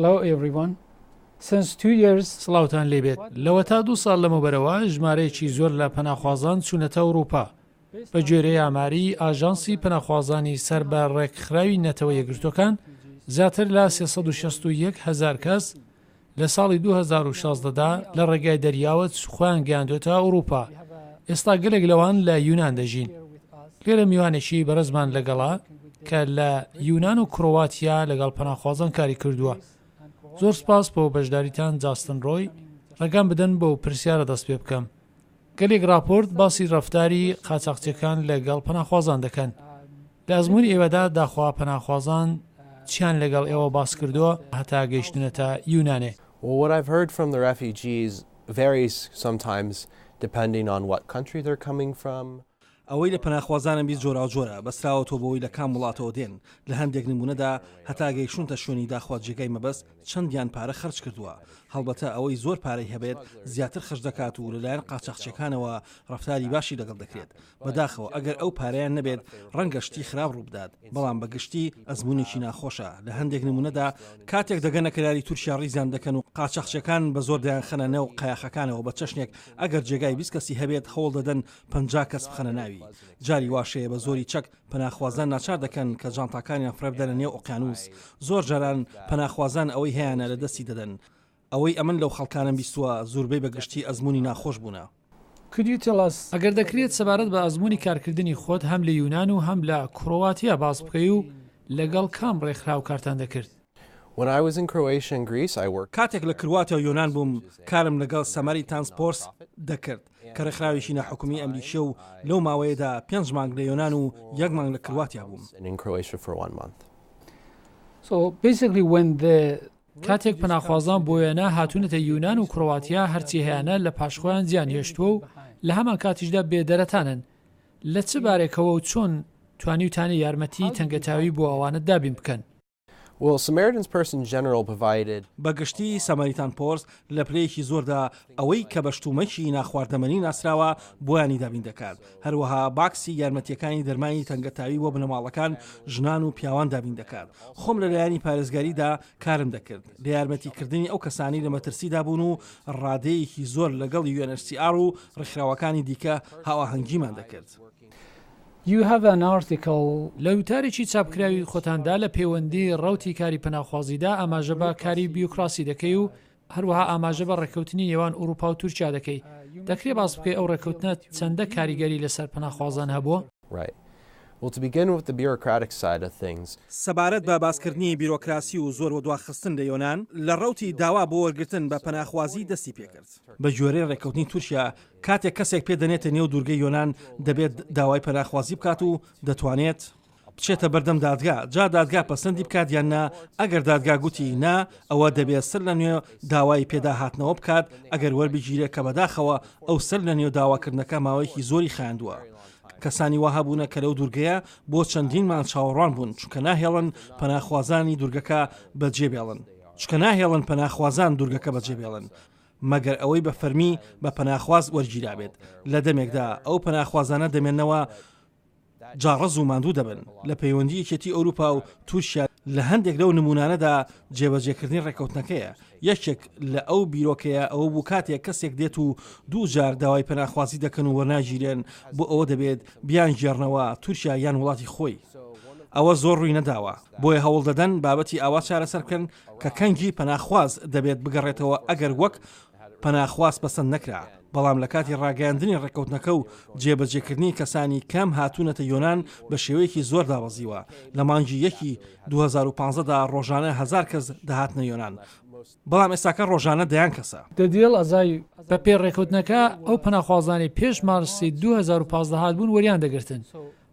Hello everyone. Since two years. سڵاوتان لێبێت. لەوەتا دوو ساڵ لەمەوبەرەوە ژمارەیەکی زۆر لە پەناخوازان چوونەتە ئەوروپا. بە گوێرەی ئاماری ئاژانسی پەناخوازانی سەر بە ڕێکخراوی نەتەوە یەکگرتووەکان، زیاتر لە 361 هەزار کەس لە ساڵی 2016 دا لە ڕێگای دەریاوە خۆیان گەیاندووەتە ئەوروپا. ئێستا گەلێک لەوان لە یونان دەژین. لێرە میوانێکی بەڕێزمان لەگەڵە کە لە یونان و کرۆواتیا لەگەڵ پەناخوازان کاری کردووە. زۆر سپاس بۆ بەشداریتان جاستن ڕۆی. ڕێگام بدەن بەو پرسیارە دەست پێ بکەم. گەلێک ڕاپۆرت باسی ڕەفتاری قاچاخچیەکان لە گەڵ پەناخوازان دەکەن. لە ئەزموونی ئێوەدا داخوا پەناخوازان چیان لەگەڵ ئێوە باس کردووە هەتا گەیشتوونەتە یونانێ؟ Well, what I've heard from the refugees varies sometimes depending on what country they're coming from. ئەوەی لە پەناخوازانم 20 جۆراوجۆرە، بەستراوەتەوە بەوەی لە کام وڵاتەوە دێن، لە هەندێک نموونەدا هەتا گەیشتوونتە شوێنی داخوا جێگای مەبەست چەندیان پارە خەرج کردووە، هەڵبەتە ئەوەی زۆر پارەی هەبێت زیاتر خەرج دەکات و لەلایەن قاچاخچیەکانەوە ڕەفتاری باشی لەگەڵ دەکرێت، بەداخەوە ئەگەر ئەو پارەیان نەبێت ڕەنگە شتی خراپ ڕووبدات، بەڵام بە گشتی ئەزموونێکی ناخۆشە، لە هەندێک نموونەدا کاتێک دەگەنە کەناری تورکیا ڕیزیان دەکەن و قاچاخچیەکان بە زۆر دەیانخەنە نێو قەیاخەکانەوە بە چەشنێک ئەگەر جێگای 20 کەسی هەبێت هەوڵ دەدەن 50 کەس بخەنە ناوی، جاری واش هەیە بە زۆری چەک پەناخوازان ناچار دەکەن کە جانتاکانیان فڕێبدەنە نێو ئۆقیانوس، زۆر جاران پەناخوازان ئەوەی هەیانە لە دەستی دەدەن. ئەوەی ئەمن لەو خەڵکانەم بیستووە زوربەی بە گشتی ئەزموونی ناخۆش بوونە. Could you tell us. ئەگەر دەکرێت سەبارەت بە ئەزموونی کارکردنی خۆت هەم لە یونان و هەم لە کرۆواتیا باس بکەی و لەگەڵ کام ڕێکخراو کارتان دەکرد؟ When I was in Croatia and Greece, I worked. کاتێک لە کرواتیا و یۆنان بووم کارم لەگەڵ Samaritan's Purse دەکرد کە ڕێکخراوێکی ناحکومی ئەمریکیە و لەو ماوەیەدا پێنج مانگ لە یۆنان و یەک مانگ لە کرواتیا بووم. And in Croatia for one month. So basically when the. کاتێک پەناخوازان بۆ وێنە هاتوونەتە یونان و کرۆواتیا هەرچی هەیانە لە پاش خۆیان جیان هێشتووە و لە هەمان کاتیشدا بێ دەرەتانن. لە چ بارێکەوە و چۆن توانیوتانە یارمەتی تەنگەتاوی بۆ ئەوانە دابین بکەن؟ Well, Samaritan's Purse in general provided. بە گشتی Samaritan's Purse لە پلەیەکی زۆردا ئەوەی کە بە شتومەکی ناخواردەمەنی ناسراوە بۆیانی دابین دەکات، هەروەها باکسی یارمەتییەکانی دەرمانی تەنگەتاوی بۆ بنەماڵەکان، ژنان و پیاوان دابین دەکات. خۆم لە لایەنی پارێزگاریدا کارم دەکرد لە یارمەتیکردنی ئەو کەسانەی لە مەترسیدا بوون و ڕادەیەکی زۆر لەگەڵ UNHCR و ڕێکخراوەکانی دیکە هاوئاهەنگیمان دەکرد. You have an article. لە وتارێکی چاپکراوی خۆتاندا لە پێوەندی ڕەوتی کاری پەناخوازیدا ئاماژە بە کاری بیوکراسی دەکەی و هەروەها ئاماژە بە ڕێککەوتنی نێوان ئورووپا و تورکیا دەکەی. دەکرێ باس بکەی ئەو ڕێککەوتنە چەندە کاریگەری لەسەر پەناخوازان هەبووە؟ Right. Well, to begin with the bureaucratic side of things. سەبارەت بە باسکردنی بیرۆکراسی و زۆر وەدواخستن لە یۆنان، لە ڕەوتی داوا بۆ وەرگرتن بە پەناخوازی دەستی پێکرد. بە گوێرەی ڕێککەوتنی تورکیا، کاتێک کەسێک پێ دەنێتە نێو دوورگەی یۆنان دەبێت داوای پەناخوازی بکات و دەتوانێت بچێتە بەردەم دادگا، جا دادگا پەسەندی بکات یان نا، ئەگەر دادگا گوتی نا ئەوە دەبێت سەر لە نوێ داوای پێداهاتنەوە بکات ئەگەر وەربگیرێت کە بەداخەوە ئەو سەر لە نوێ داواکردنەکە ماوەیەکی زۆری خایاندووە. کەسانی وا هەبوونە کە لەو دوورگەیە بۆ چەندین مانگ چاوەڕوان بوون چونکە ناهێڵن پەناخوازانی دوورگەکە بەجێبێڵن چونکە ناهێڵن پەناخوازان دوورگەکە بەجێبێڵن مەگەر ئەوەی بە فەرمی بە پەناخواز وەرگیرابێت، لە دەمێکدا ئەو پەناخوازانە دەمێنەوە جاڕز و ماندوو دەبن. لە پەیوەندی یەکێتی ئەوروپا و تورکیا لە هەندێک لەو نموونانەدا جێبەجێکردنی ڕێککەوتنەکەیە، یەکێک لە ئەو بیرۆکەیە ئەوە بوو کاتێک کەسێک دێت و دوو جار داوای پەناخوازی دەکەن و وەرناگیرێن بۆ ئەوە دەبێت بیانگێڕنەوە تورکیا یان وڵاتی خۆی. ئەوە زۆر ڕووی نەداوە، بۆیە هەوڵدەدەن بابەتی ئاوا چارەسەر بکەن کە کەنگی پەناخواز دەبێت بگەڕێتەوە ئەگەر وەک پەناخواز پەسەند نەکرا، بەڵام لە کاتی ڕاگەیاندنی ڕێککەوتنەکە و جێبەجێکردنی کەسانی کەم هاتوونەتە یۆنان بە شێوەیەکی زۆر دابەزیوە، لە مانگی یەکی 2015 دا ڕۆژانە هەزار کەس دەهاتنە یۆنان، بەڵام ئێستاکە ڕۆژانە دەیان کەسە. The deal as I. بەپێی ڕێککەوتنەکە ئەو پەناخوازانەی پێش مارسی 2015 هاتبوون وەریان دەگرتن،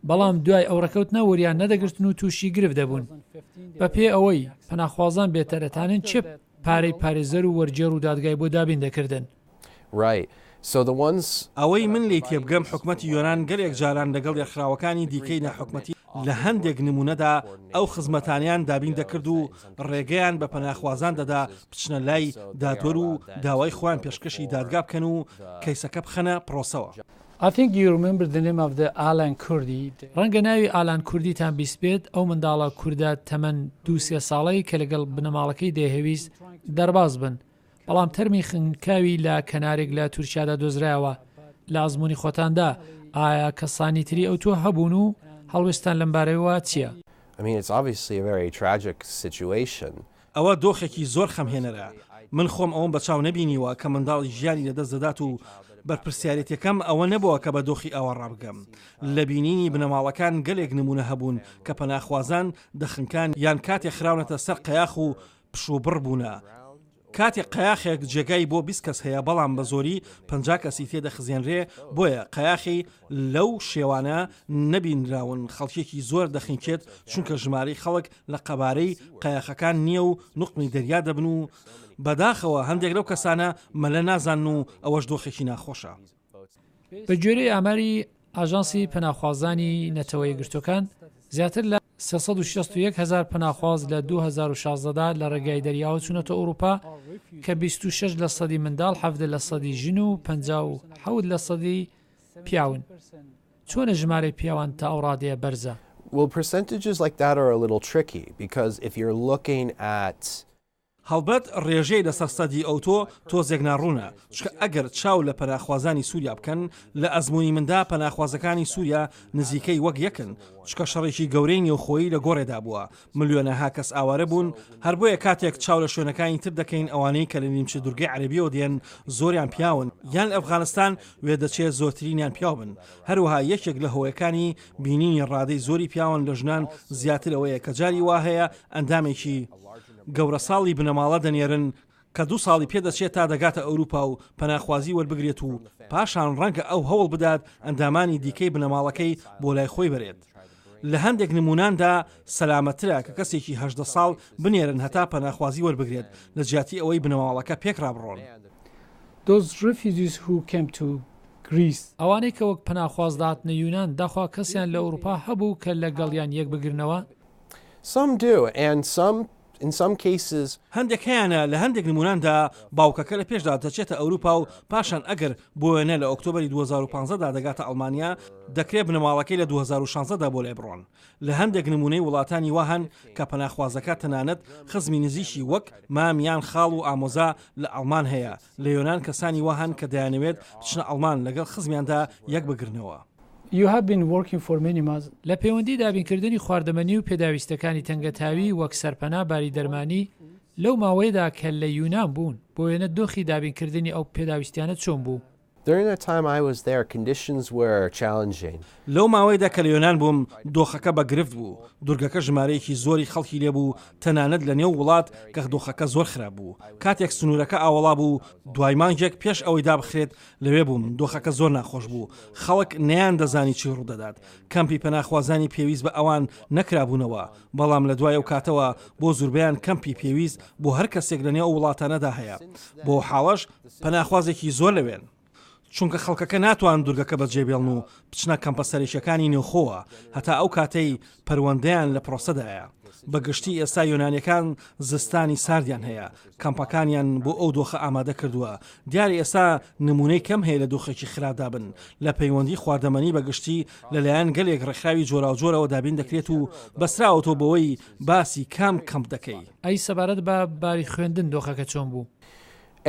بەڵام دوای ئەو ڕێکەوتنە وریان نەدەگرتن و تووشی گرفت دەبوون. بەپێی ئەوەی پەناخوازان بێتەرەتانن چێ پارەی پارێزەر و وەرگێڕ و دادگای بۆ دابین دەکردن. Right. So the ones. ئەوەی من لێی تێبگەم حکومەتی یۆنان گەلێک جاران لەگەڵ ێرخراوەکانی دیکەی ناحکومەتی. لە هەندێک نموونەدا ئەو خزمەتانەیان دابین دەکرد و ڕێگەیان بە پەناخوازان دەدا بچنە لای دادوەر و داوای خۆیان پێشکەشی دادگا بکەن و کەیسەکە بخەنە پرۆسەوە. I think you remember the name of the Alan Kurdi. ڕەنگە ناوی ئالان کوردیتان بیستبێت، ئەو منداڵە کوردە تەمەن دوو سێ ساڵەی کە لەگەڵ بنەماڵەکەی دەیهەویست دەرباز بن، بەڵام تەرمی خنکاوی لە کەنارێک لە تورکیادا دۆزرایەوە. لە ئەزموونی خۆتاندا ئایا کەسانی تری ئەوتۆ هەبوون و هەڵوێستتان لەمبارەیەوە چییە؟ I mean it's obviously a very tragic situation. ئەوە دۆخێکی زۆر خەمهێنەرە. من خۆم ئەوەم بە چاو نەبینیوە کە منداڵ ژیانی لەدەست دەدات و بەرپرسیارێتیەکەم ئەوە نەبووە کە بە دۆخی ئاوا ڕابگەم. لە بینینی بنەماڵەکان گەلێک نموونە هەبوون کە پەناخوازان دەخنکان یان کاتێ خراونەتە سەر قەیاخ و پشووبڕ بوونە. کاتێک قەیاخێک جێگای بۆ 20 کەس هەیە بەڵام بە زۆری 50 کەسی تێ دەخزێنرێ بۆیە قەیاخی لەو شێوانە نەبینراون خەڵکێکی زۆر دەخنکێت چونکە ژمارەی خەڵک لە قەبارەی قەیاخەکان نییە و نوقمی دەریا دەبن و بەداخەوە هەندێک لەو کەسانە مەلە نازانن و ئەوەش دۆخێکی ناخۆشە. بە گوێرەی ئاماری ئاژانسی پەناخوازانی نەتەوە یەکگرتووەکان، زیاتر لە 361 هەزار پەناخواز لە 2016 دا لە ڕێگای دەریاوە چوونەتە ئەوروپا کە 26 لە سەدی منداڵ، 17 لە سەدی ژن و 57 لە سەدی پیاون. چۆنە ژمارەی پیاوان تا ئەو ڕادەیە بەرزە؟ Well, percentages like that are a little tricky because if you're looking at. هەڵبەت ڕێژەی لەسەر سەدی ئەوتۆ تۆزێک ناڕوونە، چونکە ئەگەر چاو لە پەناخوازانی سووریا بکەن، لە ئەزموونی مندا پەناخوازەکانی سووریا نزیکەی وەک یەکن، چونکە شەڕێکی گەورەی نێوخۆیی لە گۆڕێدا بووە، ملیۆنەها کەس ئاوارە بوون، هەر بۆیە کاتێک چاو لە شوێنەکانی تر دەکەین ئەوانەی کە لە نیمچە دورگەی عەرەبیەوە دێن زۆریان پیاون، یان لە ئەفغانستان وێدەچێت زۆرترینیان پیاو بن، هەروەها یەکێک لە هۆیەکانی بینینی ڕادەی زۆری پیاوان لە ژنان زیاتر ئەوەیە کە جاری وا هەیە ئەندامێکی گەورەساڵی بنەماڵە دەنێرن کە دوو ساڵی پێدەچێت تا دەگاتە ئەوروپا و پەناخوازی وەربگرێت و پاشان ڕەنگە ئەو هەوڵ بدات ئەندامانی دیکەی بنەماڵەکەی بۆ لای خۆی بەرێت. لە هەندێک نمووناندا سەلامەترە کە کەسێکی 18 ساڵ بنێرن هەتا پەناخوازی وەربگرێت لە جیاتی ئەوەی بنەماڵەکە پێکڕا بڕۆن. Those refugees who came to Greece. ئەوانەی کە وەک پەناخواز دەهاتنە یونان داخوا کەسیان لە ئەوروپا هەبوو کە لە گەڵیان یەک بگرنەوە؟ Some do, and some, in some cases. هەندێک هەیانە، لە هەندێک نمووناندا باوکەکە لە پێشدا دەچێتە ئەوروپا و پاشان ئەگەر بۆ وێنە لە ئۆکتۆبەری 2015 دا دەگاتە ئەڵمانیا، دەکرێ بنەماڵەکەی لە 2016 دا بۆ لای بڕۆن. لە هەندێک نموونەی وڵاتانی وا هەن کە پەناخوازەکە تەنانەت خزمی نزیکی وەک مام یان خاڵ و ئامۆزا لە ئەڵمان هەیە، لە یۆنان کەسانی وا هەن کە دەیانەوێت بچنە ئەڵمان لەگەڵ خزمیاندا یەک بگرنەوە. You have been working for many months. لە پەیوەندی دابینکردنی خواردەمەنی و پێداویستەکانی تەنگەتاوی وەک سەرپەنا باری دەرمانی لەو ماوەیەدا کە لە یونان بوون، بۆ وێنە دۆخی دابینکردنی ئەو پێداویستیانە چۆن بوو؟ During the time I was there, conditions were challenging. لەو ماوەیەدا کە لە یۆنان بووم، دۆخەکە بە گرفت بوو. دورگەکە ژمارەیەکی زۆری خەڵکی لێ بوو، تەنانەت لە نێو وڵات کە دۆخەکە زۆر خراپ بوو. کاتێک سنوورەکە ئاوەڵا بوو، دوای مانگێک پێش ئەوەی دابخرێت، لەوێ بووم، دۆخەکە زۆر ناخۆش بوو، خەڵک نەیاندەزانی چی ڕوودەدات، کەمپی پەناخوازانی پێویست بە ئەوان نەکرابوونەوە، بەڵام لە دوای ئەو کاتەوە بۆ زوربەیان کەمپی پێویست بۆ هەر کەسێک لەنێو ئەو وڵاتانەدا هەیە، بەو حاڵەش پەناخوازێکی زۆر لەوێن، چونکە خەڵکەکە ناتوانن دورگەکە بەجێبێڵن و بچنە کەمپە سەرەکیەکانی نێوخۆوە هەتا ئەو کاتەی پەروەندەیان لە پرۆسەدایە. بە گشتی ئێستا یۆنانیەکان زستانی ساردیان هەیە، کەمپەکانیان بۆ ئەو دۆخە ئامادە کردووە. دیارە ئێستا نموونەی کەم هەیە لە دۆخێکی خراپدا بن. لە پەیوەندی خواردەمەنی بە گشتی لەلایەن گەلێک ڕێکخراوی جۆراوجۆرەوە دابین دەکرێت و بەستراوەتەوە بەوەی باسی کام کەمپ دەکەی. ئەی سەبارەت بە باری خوێندن دۆخەکە چۆن بوو؟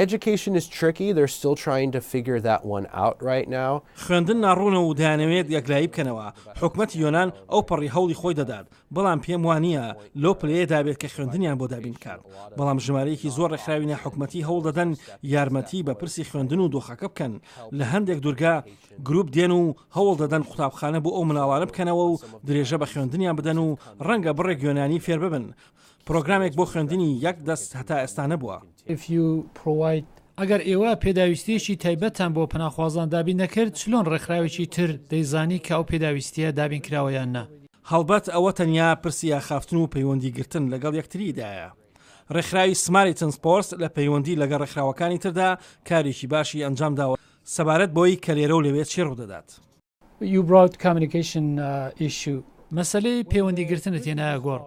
Education is tricky, they're still trying to figure that one out right now. خوێندن ناڕوونە و دەیانەوێت یەکلایی بکەنەوە، حکومەتی یۆنان ئەوپەڕی هەوڵی خۆی دەدات، بەڵام پێم وانییە لەو پلەیەدا بێت کە خوێندنیان بۆ دابین بکات، بەڵام ژمارەیەکی زۆر ڕێکخراوی ناحکومەتی هەوڵ دەدەن یارمەتی بە پرسی خوێندن و دۆخەکە بکەن، لە هەندێک دورگە گروپ دێن و هەوڵ دەدەن قوتابخانە بۆ ئەو مناڵانە بکەنەوە و درێژە بە خوێندنیان بدەن و ڕەنگە بڕێک یۆنانی فێرببن، پرۆگرامێک بۆ خوێندنی یەک دەست هەتا ئێستا نەبووە. If you provide. ئەگەر ئێوە پێداویستییەکی تایبەتتان بۆ پەناخوازان دابین دەکرد، چلۆن ڕێکخراوێکی تر دەیزانی کە ئەو پێداویستییە دابین کراوە یان نا؟ هەڵبەت ئەوە تەنیا پرسی ئاخافتن و پەیوەندی گرتن لەگەڵ یەکتریدایە. ڕێکخراوی سماریتنس پۆرس لە پەیوەندی لەگەڵ ڕێکخراوەکانی تردا کارێکی باشی ئەنجام داوە سەبارەت بەوەی کە لێرە و لەوێ چی ڕوودەدات. You brought communication issue. مەسەلەی پەیوەندیگرتنت هێنایە گۆڕ.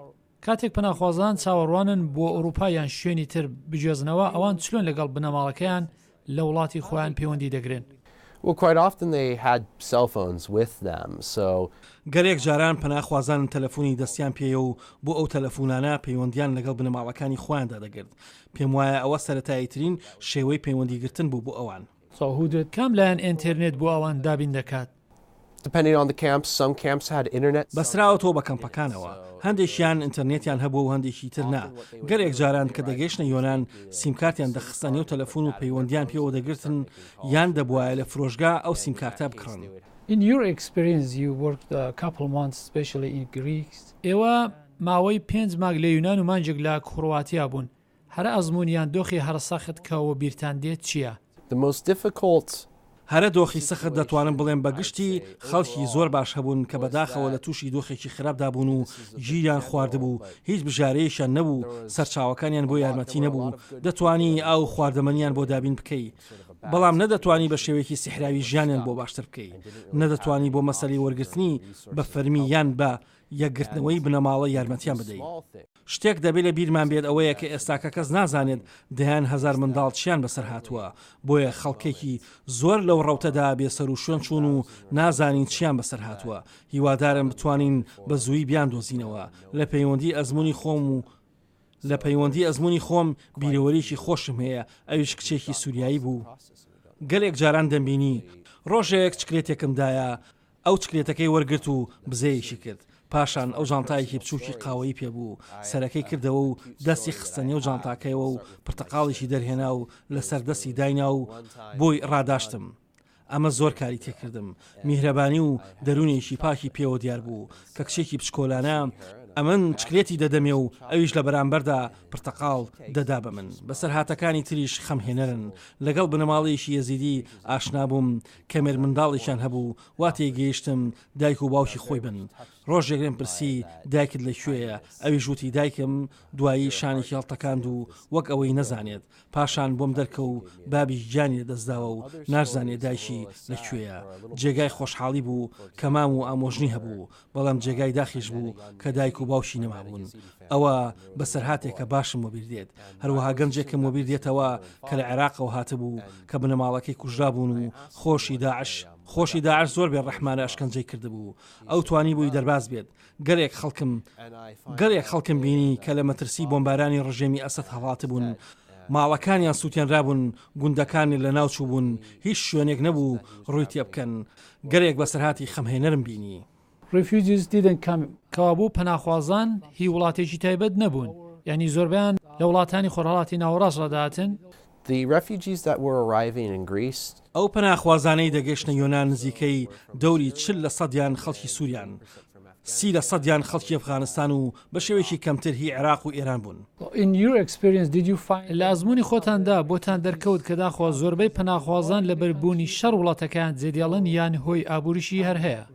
کاتێک پەناخوازان چاوەڕوانن بۆ ئەوروپا یان شوێنی تر بگوێزنەوە، ئەوان چلۆن لەگەڵ بنەماڵەکەیان لە وڵاتی خۆیان پەیوەندی دەگرن؟ Well, quite often they had cell phones with them, so. گەلێک جاران پەناخوازان تەلەفونی دەستیان پێیە و بۆ ئەو تەلەفونانە پەیوەندیان لەگەڵ بنەماڵەکانی خۆیاندا دەگرت. پێموایە ئەوە سەرەتاییترین شێوەی پەیوەندیگرتن بوو بۆ ئەوان. So who did. کام لایەن ئێنتێرنێت بۆ ئەوان دابین دەکات؟ Depending on the camps, some camps had internet, some بەستراوەتەوە بە کەمپەکانەوە، هەندێکیان ئینتەرنێتیان هەبووە و هەندێکی تر نا. گەلێک جاران کە دەگەیشتنە یۆنان، سیمکارتیان دەخستە نێو تەلەفون و پەیوەندییان پێوە دەگرتن یان دەبوایە لە فرۆشگا ئەو سیمکارتە بکڕن. In your experience you worked a couple months especially in Greece. ئێوە ماوەی پێنج ماگ لە یونان و مانگێک لە کڕواتیا بوون. هەرە ئەزموون یان دۆخی هەرە سەخت کە وەبیرتان دێت چییە؟ The most difficult هەرە دۆخی سەخت دەتوانم بڵێم بە گشتی خەڵکی زۆر باش هەبوون کە بەداخەوە لە تووشی دۆخێکی خراپدا بوون و گیریان خواردبوو هیچ بژارەیەکیان نەبوو سەرچاوەکانیان بۆ یارمەتی نەبوو دەتوانی ئاو و خواردەمەنیان بۆ دابین بکەی بەڵام نەدەتوانی بە شێوەیەکی سیحراوی ژیانیان بۆ باشتر بکەی نەدەتوانی بۆ مەسەلەی وەرگرتنی بە فەرمی یان بە یەکگرتنەوەی بنەماڵە یارمەتیان بدەی. شتێک دەبێ لە بیرمان بێت ئەوەیە کە ئێستاکە کەس نازانێت دەیان هەزار منداڵ چیان بەسەر هاتووە، بۆیە خەڵکێکی زۆر لەو ڕەوتەدا بێسەروشوێن چوون و نازانین چیان بەسەر هاتووە، هیوادارم بتوانین بە زوویی بیاندۆزینەوە. لە پەیوەندی ئەزموونی خۆم و لە پەیوەندی ئەزموونی خۆم بیرەوەریی خۆشم هەیە، ئەویش کچێکی سووریایی بوو. گەلێک جاران دەمبینی. ڕۆژێک چکلێتێکم دایە، ئەو چکلێتەکەی وەرگرت و بزەیەکی کرد. پاشان ئەو جانتایەکی بچووکی قاوەیی پێ بوو. سەرەکەی کردەوە و دەستی خستە نێو جانتاکەیەوە و پرتەقاڵێکی دەرهێنا و لەسەر دەستی داینا و بۆی ڕاداشتم. ئەمە زۆر کاری تێکردم. میهرەبانی و دەروونێکی پاکی پێوە دیار بوو. کە کچێکی بچکۆلانە ئەمن چکلێتی دەدەمێ و ئەویش لە بەرامبەردا پرتەقاڵ دەدا بە من. بەسەرهاتەکانی تریش خەمهێنەرن. لەگەڵ بنەماڵەیەکی یەزیدی ئاشنا بووم کە مێرمنداڵێکیان هەبوو، وا تێگەیشتم دایک و باوکی خۆی بن. ڕۆژێک لێم پرسی دایکت لە کوێیە؟ ئەویش وتی دایکم، دوایی شانێکی هەڵتەکاند و وەک ئەوەی نەزانێت. پاشان بۆم دەرکەو بابی گیانی لەدەستداوە و ناشزانێ دایکی لە کوێیە. جێگای خۆشحاڵی بوو کە مام و ئامۆژنی هەبوو، بەڵام جێگای داخیش بوو کە دایک و باوکی نەمابوون. ئەوە بەسەرهاتێکە باشم وەبیر دێت. هەروەها گەنجێکم وەبیر دێتەوە کە لە عێراقەوە هاتبوو کە بنەماڵەکەی کوژرابوون و خۆشی داعش خۆشی داعش زۆر بێ ڕەحمانە ئەشکەنجەی کردبوو. ئەو توانیبووی دەرباز بێت. گەلێک خەڵکم گەلێک خەڵکم بینی کە لە مەترسی بۆمبارانی ڕژێمی ئەسەد هەڵاتبوون. ماڵەکانیان سووتێنرابوون، گوندەکانی لەناو چووبوون، هیچ شوێنێک نەبوو ڕووی تێبکەن. گەلێک بەسەرهاتی خەمهێنەرم بینی. Refugees didn't come. کەوابوو پەناخوازان هی وڵاتێکی تایبەت نەبوون، یانی زۆربەیان لە وڵاتانی خۆرهەڵاتی ناوەڕاست ڕادەهاتن؟ The refugees that were arriving in Greece. ئەو پەناخوازانەی دەگەشتنە یۆنان نزیکەی دەوری 40 لە سەدیان خەڵکی سوریان، 30 لە سەدیان خەڵکی ئەفغانستان و بە شێوەیەکی کەمتر هی عێراق و ئێران بوون. In your experience did you find. لە ئەزموونی خۆتاندا بۆتان دەرکەوت کە داخوا زۆربەی پەناخوازان لەبەر بوونی شەڕ وڵاتەکەیان جێدێڵن یان هۆی ئابووریشی هەر هەیە؟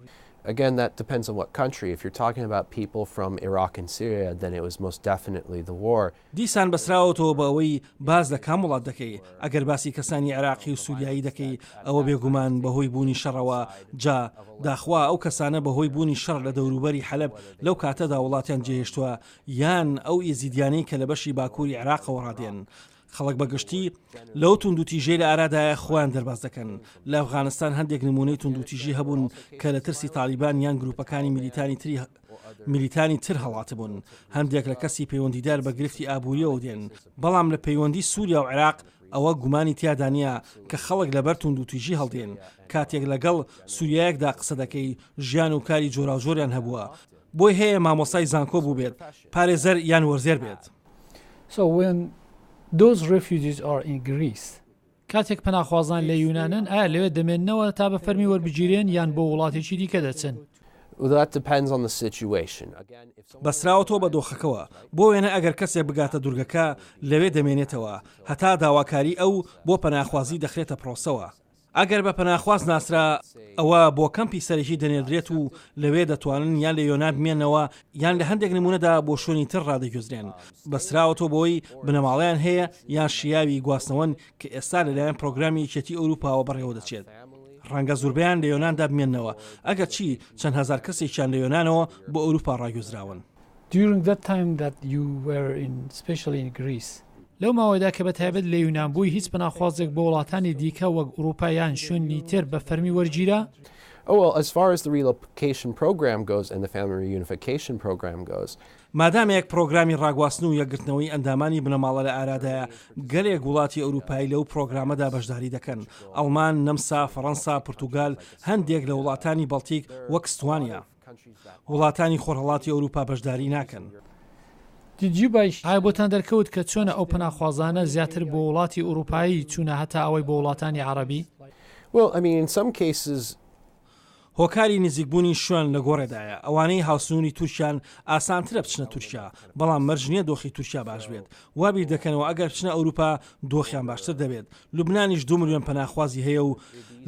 Again that depends on what country. If you're talking about people from Iraq and Syria then it was most definitely the war. دیسان بەستراوەتەوە بە ئەوەی باس لە کام وڵات دەکەی، ئەگەر باسی کەسانی عێراقی و سوریایی دەکەی ئەوە بێگومان بەهۆی بوونی شەڕەوە، جا داخوا ئەو کەسانە بەهۆی بوونی شەڕ لە دەوروبەری حەلەب لەو کاتەدا وڵاتیان جێهێشتووە یان ئەو ئێزیدیانەی کە لە بەشی باکووری عێراقەوە ڕادێن. خەڵک بە گشتی لەو توندوتیژیەی لە ئارادایە خۆیان دەرباز دەکەن. لە ئەفغانستان هەندێک نموونەی توندوتیژی هەبوون کە لە ترسی تالیبان یان گرووپەکانی میلیتانی تری میلیتانی تر هەڵاتبوون. هەندێک لە کەسی پەیوەندیدار بە گرفتی ئابوورییەوە دێن. بەڵام لە پەیوەندی سووریا و عێراق ئەوە گومانی تیادا نییە کە خەڵک لەبەر توندوتیژی هەڵدێن. کاتێک لەگەڵ سووریایەکدا قسە دەکەی ژیان و کاری جۆراوجۆریان هەبووە. بۆی هەیە مامۆستای زانکۆ بووبێت، پارێزەر یان وەرزێر بێت. So when those refugees are in Greece. کاتێک پەناخوازان لە یونانن ئایا لەوێ دەمێننەوە تا بە فەرمی وەربگیرێن یان بۆ وڵاتێکی دیکە دەچن؟ بەستراوەتەوە بە دۆخەکەوە، بۆ وێنە ئەگەر کەسێک بگاتە دورگەکە لەوێ دەمێنێتەوە هەتا داواکاری ئەو بۆ پەناخوازی دەخرێتە پرۆسەوە. ئەگەر بە پەناخواز ناسرا ئەوە بۆ کەمپی سەرەکی دەنێردرێت و لەوێ دەتوانن یان لە یۆنان بمێنەوە یان لە هەندێک نمونەدا بۆ شوێنی تر ڕادەگوێزرێن. بەستراوەتەوە بەوەی بنەماڵەیان هەیە یان شیاوی گواستنەوەن کە ئێستا لەلایەن پرۆگرامی یەکێتی ئەوروپاوە بەڕێوەدەچێت. ڕەنگە زوربەیان لە یۆناندا بمێننەوە، ئەگەرچی چەند هەزار کەسێکیان لە یۆنانەوە بۆ ئەوروپا ڕاگوێزراون. During that time that you were in, especially in Greece. لەو ماوەیەدا کە بە تایبەت لە یونان بووی هیچ پەناخوازێک بۆ وڵاتانی دیکە وەک ئوروپا یان شوێنی تر بە فەرمی وەرگیرا؟ Oh well, as far as the relocation program goes and the family reunification program goes. مادامێک پرۆگرامی ڕاگواستن و یەکگرتنەوەی ئەندامانی بنەماڵە لە ئارادایە، گەلێک وڵاتی ئەوروپایی لەو پرۆگرامەدا بەشداری دەکەن، ئەڵمان، نەمسا، فەڕەنسا، پورتوگال، هەندێک لە وڵاتانی بەڵتیک وەک ستوانیا. وڵاتانی خۆرهەڵاتی ئەوروپا بەشداری ناکەن. ئایا بۆتان دەرکەوت کە چۆنە ئەو پەناخوازانە زیاتر بۆ وڵاتی ئوروپایی چوونە هەتا ئەوەی بۆ وڵاتانی عەڕەبی؟ هۆکاری نزیکبوونی شوێن لە گۆڕێدایە، ئەوانەی هاوسنووری تورکیان ئاسانترە بچنە تورکیا، بەڵام مەرج نییە دۆخی تورکیا باش بێت، وا بیردەکەنەوە ئەگەر بچنە ئەوروپا دۆخیان باشتر دەبێت، لوبنانیش دوو ملیۆن پەناخوازی هەیە و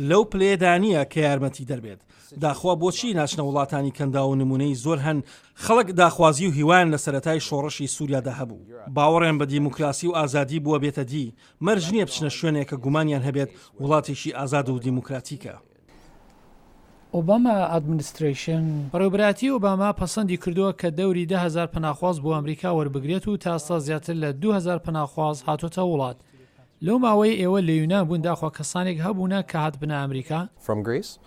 لەو پلەیەدا نییە کە یارمەتیدەر بێت. داخوا بۆچی ناچنە وڵاتانی کەنداو و نمونەی زۆر هەن خەڵک داخوازی و هیوایان لە سەرەتای شۆڕشی سوریادا هەبوو باوەڕیان بە دیموکراسی و ئازادی بووە بێتە دی، مەرج نییە بچنە شوێنێک کە گومانیان هەبێت وڵاتێکی ئازاد و دیموکراتیکە. Obama administration. بەڕێوەبەرایەتی ئۆباما پەسەندی کردووە کە دەوری 10,000 پەناخواز بۆ ئەمریکا وەربگرێت و تا ئێستا زیاتر لە 2000 پەناخواز هاتۆتە وڵات. لەو ماوەیەی ئێوە لە یونان بوون داخوا کەسانێک هەبوونە کە هاتبنە ئەمریکا؟ From Greece?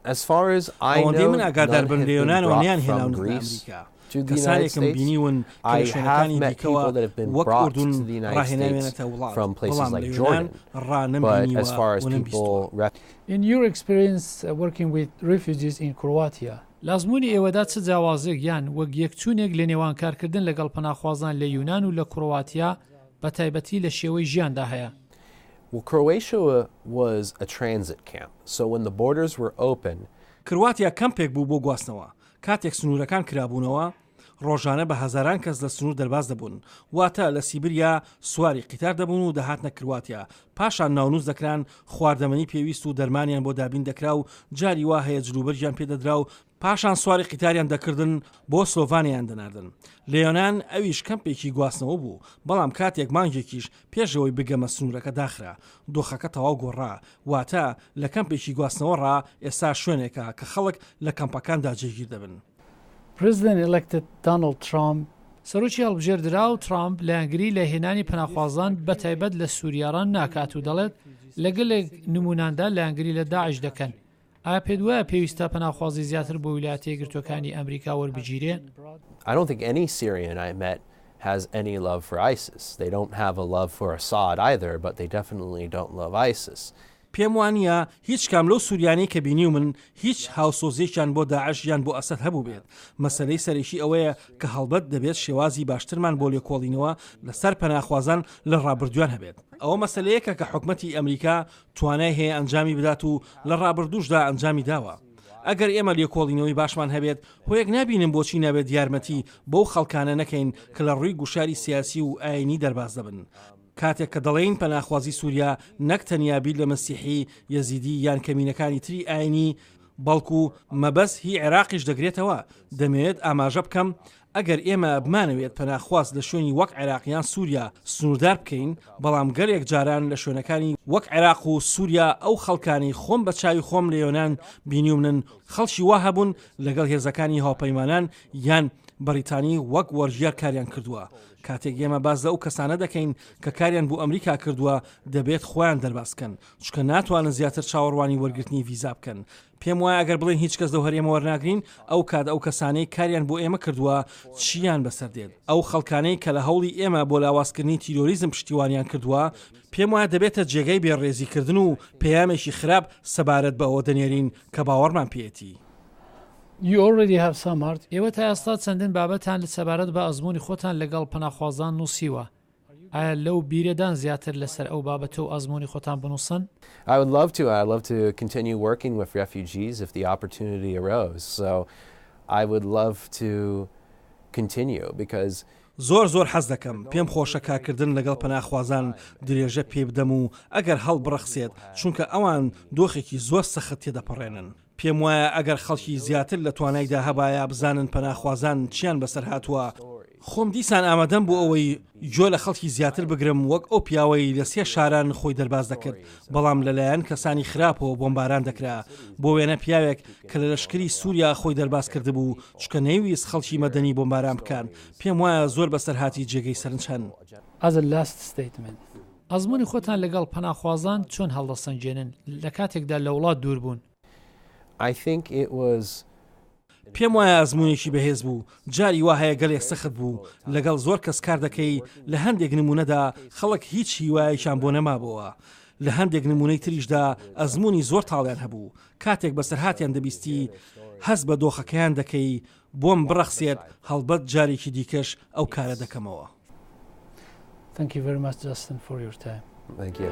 As far as I ئەوەندەی know, من ئاگادار none بم have لە been یۆنانەوە brought نەیان from هێناونەتە Greece ئەمریکا. to the United کەسانێکم States. بینیون کە I لە have شوێنەکانی met دیکەوە people that have been وەک brought ئوردون to the United States ڕاهێناویانەتە وڵات، from places بەڵام لە like یۆنان Jordan. ڕا But as نەمبینیوە far as و نەمبیستووە. people ref- In your experience working with refugees in Croatia, لە ئەزموونی ئێوەدا چ جیاوازییەک یان وەک یەکچوونێک لە نێوان کارکردن لەگەڵ پەناخوازان لە یونان و لە کڕواتیا بە تایبەتی لە شێوەی ژیاندا هەیە؟ Well, Croatia was a transit camp, so when the borders were open, کرواتیا کەمپێک بوو بۆ گواستنەوە، کاتێک سنوورەکان کرابوونەوە، ڕۆژانە بە هەزاران کەس لە سنوور دەرباز دەبوون، واتە لە سیبریا سواری قیتار دەبوون و دەهاتنە کرواتیا، پاشان ناونووس دەکران، خواردەمەنی پێویست و دەرمانیان بۆ دابین دەکرا و جاری وا هەیە جلوبەرگیان پێ دەدرا و پاشان سواری قیتاریان دەکردن بۆ سلۆڤانیایان دەناردن. لە یۆنان ئەویش کەمپێکی گواستنەوە بوو، بەڵام کاتێک مانگێکیش پێش ئەوەی بگەمە سنوورەکە داخرا، دۆخەکە تەواو گۆڕا، واتە لە کەمپێکی گواستنەوە ڕا ئێستا شوێنێکە کە خەڵک لە کەمپەکاندا جێگیر دەبن. President elected Donald Trump. سەرۆکی هەڵبژێردراو ترامپ لایەنگری لە هێنانی پەناخوازان بە تایبەت لە سوریاڕا ناکات و دەڵێت لە گەلێک نمووناندا لایەنگری لە داعش دەکەن. ئایا پێت وایە پێویستە پەناخوازی زیاتر بۆ ویلایەتە یەکگرتووەکانی ئەمریکا وەربگیرێن؟ I don't think any Syrian I met has any love for ISIS. They don't have a love for Assad either, but they definitely don't love ISIS. پێم وانییە هیچ کام لەو سوریانەی کە بینیومن هیچ هاوسۆزییەکیان بۆ داعش یان بۆ ئەسەد هەبووبێت. مەسەلەی سەرەکی ئەوەیە کە هەڵبەت دەبێت شێوازی باشترمان بۆ لێکۆڵینەوە لەسەر پەناخوازان لە ڕابردوویان هەبێت. ئەوە مەسەلەیەکە کە حکومەتی ئەمریکا توانای هەیە ئەنجامی بدات و لە ڕابردووشدا ئەنجامی داوە. ئەگەر ئێمە لێکۆڵینەوەی باشمان هەبێت، هۆیەک نابینم بۆچی نابێت یارمەتی بەو خەڵکانە نەکەین کە لە ڕووی گوشاری سیاسی و ئایینی دەرباز دەبن. کاتێک کە دەڵێین پەناخوازی سووریا نەک تەنیا بیر لە مەسیحی، یەزیدی یان کەمینەکانی تری ئایینی، بەڵکو مەبەست هی عێراقیش دەگرێتەوە، دەمەوێت ئاماژە بکەم ئەگەر ئێمە بمانەوێت پەناخواز لە شوێنی وەک عێراق یان سووریا سنووردار بکەین، بەڵام گەلێک جاران لە شوێنەکانی وەک عێراق و سووریا ئەو خەڵکانەی خۆم بە چاوی خۆم لە یۆنان بینیومنن خەڵکی وا هەبوون لەگەڵ هێزەکانی هاوپەیمانان یان بەڕیتانی وەک وەرگێڕ کاریان کردووە. کاتێک ئێمە باس لەو کەسانە دەکەین کە کاریان بۆ ئەمریکا کردووە دەبێت خۆیان دەرباز بکەن، چونکە ناتوانن زیاتر چاوەڕوانی وەرگرتنی ڤیزا بکەن. پێم وایە ئەگەر بڵێین هیچ کەس لەو هەرێمە وەرناگرین، ئەو کات ئەو کەسانەی کاریان بۆ ئێمە کردووە چییان بەسەر دێت؟ ئەو خەڵکانەی کە لە هەوڵی ئێمە بۆ لاوازکردنی تیرۆریزم پشتیوانیان کردووە، پێم وایە دەبێتە جێگەی بێڕێزیکردن و پەیامێکی خراپ سەبارەت بە ئەوە دەنێرین کە باوەڕمان پێیەتی. You already have some art. ئێوە تا ئێستا چەندین بابەتان سەبارەت بە ئەزموونی خۆتان لەگەڵ پەناخوازان نووسیوە. ئایا لەو بیرەدان زیاتر لەسەر ئەو بابەتە و ئەزموونی خۆتان بنووسن؟ I would love to. I'd love to continue working with refugees if the opportunity arose. So I would love to continue because. زۆر زۆر حەز دەکەم، پێم خۆشە کارکردن لەگەڵ پەناخوازان درێژە پێبدەم و ئەگەر هەڵ بڕەخسێت، چونکە ئەوان دۆخێکی زۆر سەخت تێدەپەڕێنن. پێم وایە ئەگەر خەڵکی زیاتر لە توانایدا هەبایە بزانن پەناخوازان چیان بەسەر هاتووە، خۆم دیسان ئامادەم بۆ ئەوەی گوێ لە خەڵکی زیاتر بگرم وەک ئەو پیاوەی لە سێ شاران خۆی دەرباز دەکرد، بەڵام لەلایەن کەسانی خراپەوە بۆمباران دەکرا، بۆ وێنە پیاوێک کە لە لەشکری سوریا خۆی دەرباز کردبوو چونکە نەیویست خەڵکی مەدەنی بۆمباران بکات، پێم وایە زۆر بەسەرهاتی جێگەی سەرنج هەن. As a last statement. ئەزموونی خۆتان لەگەڵ پەناخوازان چۆن هەڵدەسەنگێنن لە کاتێکدا لە وڵات دوور بوون؟ I think it was. پێم وایە ئەزموونێکی بەهێز بوو، جاری وا هەیە گەلێک سەخت بوو، لەگەڵ زۆر کەس کار دەکەی، لە هەندێک نموونەدا خەڵک هیچ هیوایەکیان بۆ نەمابۆوە، لە هەندێک نموونەی تریشدا ئەزموونی زۆر تاڵیان هەبوو، کاتێک بەسەرهاتیان دەبیستی هەست بە دۆخەکەیان دەکەی، بۆم بڕەخسێت هەڵبەت جارێکی دیکەش ئەو کارە دەکەمەوە. Thank you very much Justin for your time. Thank you.